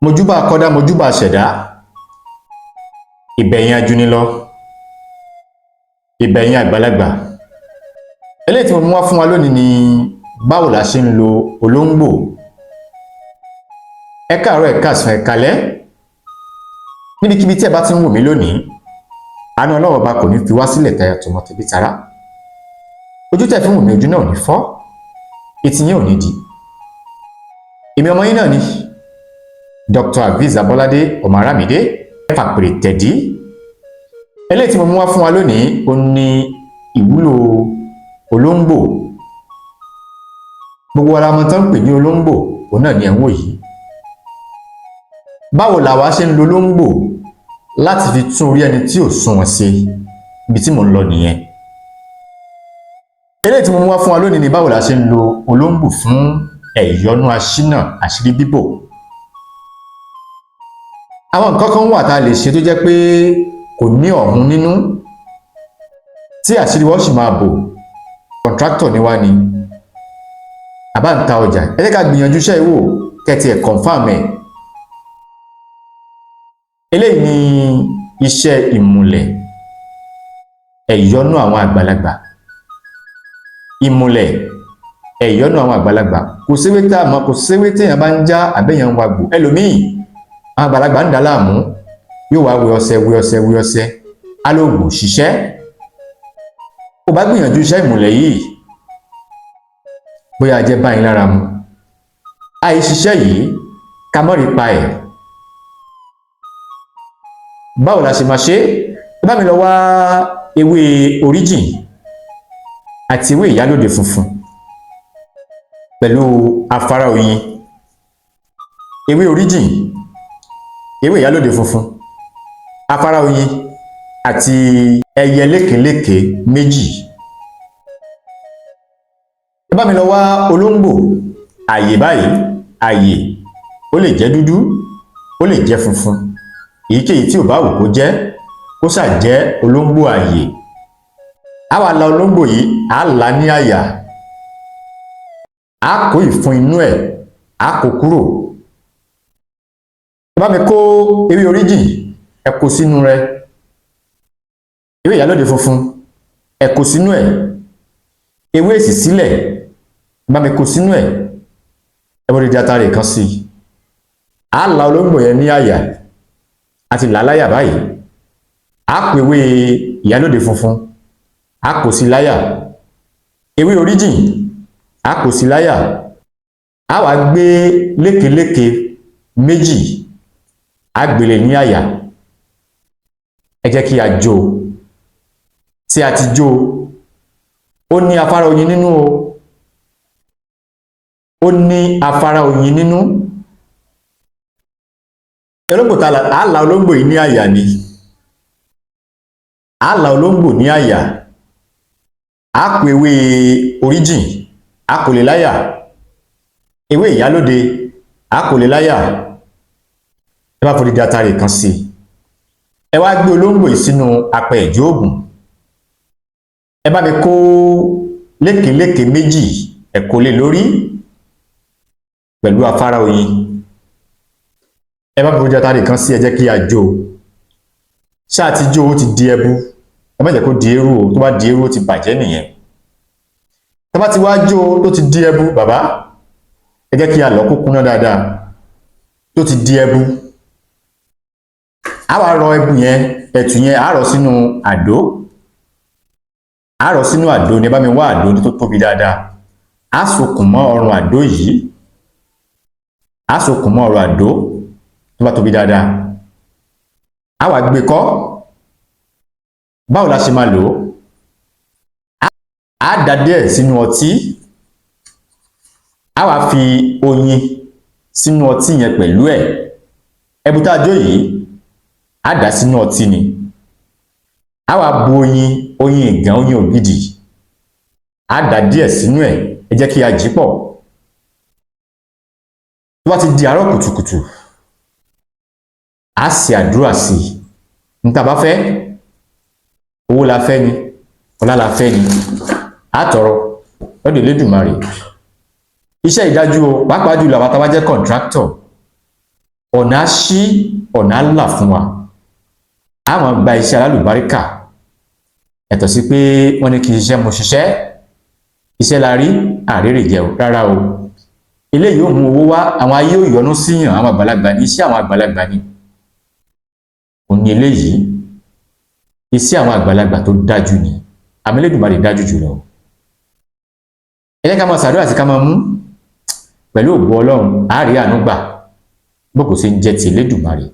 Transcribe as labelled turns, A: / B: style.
A: Mojúbà kọ́dá, mojúbà ṣẹ̀dá, ìbẹ̀yìn ajúnilọ, ìbẹ̀yìn àgbàlagbà. Eléyìí tí mo mú wá fún wa lónìí ni báwo la ṣe ń lo olóńgbò. Ẹ káàárọ̀, ẹ káàsán, ẹ káalẹ́, níbikíbi tí ẹ bá ti ń wò mí lónìí. Àánú Ọlọ́run Ọba kò ní fi wá sílẹ̀ tayà tọmọ tẹbí tará. Ojú tẹ́ fi ń wò mí, ojú náà ò ní fọ́, etí yín ò ní di. Èmi ọmọ yín náà ni Dr. Aviz Abolade ọmọ Aramide fàpèrè tẹ̀dí. Eléyìí tí mo mú wá fún wa lónìí, ó ní ìwúlò olóńgbò. Gbogbo ara mọ̀ tán ń pè ní olóńgbò, òun náà ni ẹ̀ ń wò yìí. Báwo làwa ṣe ń lo olóńgbò láti fi tún orí ẹni tí ò sunwọ̀n ṣe? Ibi tí mò ń lọ nìyẹn. Eléyìí tí mo mú wá fún wa lónìí ni báwo la ṣe ń lo olóńgbò fún ẹ̀yọ́nú aṣínà, àṣírí bíbò. Àwọn nǹkan kan wà tá a lè ṣe tó jẹ́ pé kò ní ọ̀hún nínú, tí àṣírí wọ́n sì máa bò. Contractor ni wá ni àbá ń ta ọjà, ẹ jẹ́ ká gbìyànjú iṣẹ́ ìwò kẹ́tì ẹ̀ confirm ẹ̀. Eléyìí ni iṣẹ́ ìmùlẹ̀, ẹ̀yọ́nú àwọn àgbàlagbà. Ìmùlẹ̀, ẹ̀yọ́nú àwọn àgbàlagbà, kò séwé tá a mọ̀, kò séwé téèyàn bá ń já àbẹ́yàn ń wagbò. Ẹlòmíì, àwọn àgbàlagbà ń dà láàmú, yóò wá wẹ ọṣẹ, wẹ ọṣẹ, wẹ ọṣẹ, alóògùn ṣiṣẹ́. Ó bá gbìyànjú iṣẹ́ ìmùlẹ̀ yìí, bóyá jẹ́ báyìí lára mu. Àìṣiṣẹ́ yìí ká mọ́ rí pa ẹ̀. Báwo la ṣe máa ṣe? Ẹ bá mi lọ wá ewé oríjìn àti ewé ìyálòde funfun pẹ̀lú afárá oyin. Ewé oríjìn, ewé ìyálòde funfun, afárá oyin àti ẹyẹ lékeléke méjì. Ẹ bá mi lọ wá olóńgbò àyè báyìí. Àyè, ó lè jẹ́ dúdú, ó lè jẹ́ funfun, èyíkéyìí tí ò bá wù kó jẹ́, kó ṣáà jẹ́ olóńgbò àyè. Á wá la olóńgbò yìí, á là ní àyà, á kó ìfun inú ẹ̀, á kó kúrò. Ẹ bá mi kó ewé oríjìn, ẹ kó sínú rẹ̀. Ewé ìyálòde funfun, ẹ kó sínú ẹ̀. Ewé èsì sílẹ̀, ẹ bá mi kó sínú ẹ̀. Ẹ bọ́ dídí atare kan sí i. Á la olóńgbò yẹn ní àyà, àti là láyà báyìí. Á kó ewé ìyálòde funfun, á kó sí láyà. Ewé oríjìn, á kó sí láyà. Á wá gbé lékeléke méjì, á gbélé ní àyà. Ẹ jẹ́ kí a jó. Tí a ti jó, ó ní afárá oyin nínú o, ó ní afárá oyin nínú. Olóńgbò tá a la olóńgbò yìí ní àyà ni, á la olóńgbò ní àyà, á kó ewé oríjìn, á kó lé láyà. Ewé ìyálóde, á kó lé láyà. Ẹ bá fòdìdí atare kan sí. Ẹ wá gbé olóńgbò yìí sínú apẹ ìjó ògùn. Ẹ bá mi kó lékeléke méjì, ẹ kó lé lórí pẹ̀lú afárá oyin. Ẹ bá fòdìdí atare kan sí. Ẹ jẹ́ kí a jó. Ṣáà ti jó, ó ti di ẹbu. Ẹ má jẹ́ kó di eérú o. Tó bá di eérú, ó ti bàjẹ́ nìyẹn. Tó bá ti wá jó, tó ti di ẹbu, bàbá, ẹ jẹ́ kí a lọ kó kúnná dáadáa. Tó ti di ẹbu, a wá rọ ẹbu yẹn, ẹ̀tù yẹn, a rọ sínú àdó. A rọ sínú àdó ní. Ẹ bá mi wá àdó tó tóbi dáadáa. A sokùn mọ́ ọrùn àdó yìí, a sokùn mọ́ ọrùn àdó tó bá tóbi dáadáa. A wá gbé kọ́. Báwo la ṣe máa lò ó? A dà díẹ̀ sínú ọtí, a wá fi oyin sínú ọtí yẹn pẹ̀lú ẹ̀. Ẹbu tá a jó yìí, a dà sínú ọtí ni. A wá bu oyin, oyin ìgàn, oyin ògidì, a dà díẹ̀ sínú ẹ̀. Ẹ jẹ́ kí a jí pọ̀. Tó bá ti di àárọ̀ kùtùkùtù, a ṣe àdúrà sí i. Ní tá a bá fẹ́, owó la fẹ́ ni, ọlá la fẹ́ ni, a tọrọ lọ́dọ̀ Elédùmarè. Iṣẹ́ ìdájú o, pàápàá jùlọ àwọn tá a bá jẹ́ contractor. Ọ̀nà á ṣí, ọ̀nà á là fún wa, a máa gba iṣẹ́ alálùbáríkà. Yàtọ̀ sí pé wọ́n ní kí iṣẹ́ mo ṣiṣẹ́, iṣẹ́ la rí àrèrè jẹ́ o. Rárá o, eléyìí ò mú owó wá, àwọn ayé ò yọ́nú síyàn, àwọn àgbàlagbà ní iṣẹ́ àwọn àgbàlagbà ni òun ní eléyìí. Iṣẹ́ àwọn àgbàlagbà tó dájú ni, àmì Elédùmarè dájú jùlọ. Ẹ jẹ́ ká máa ṣàdúrà sí, ká máa mú pẹ̀lú ògo Ọlọ́run, àárí àánú gbà bó kò sí ń jẹ́ ti Elédùmarè.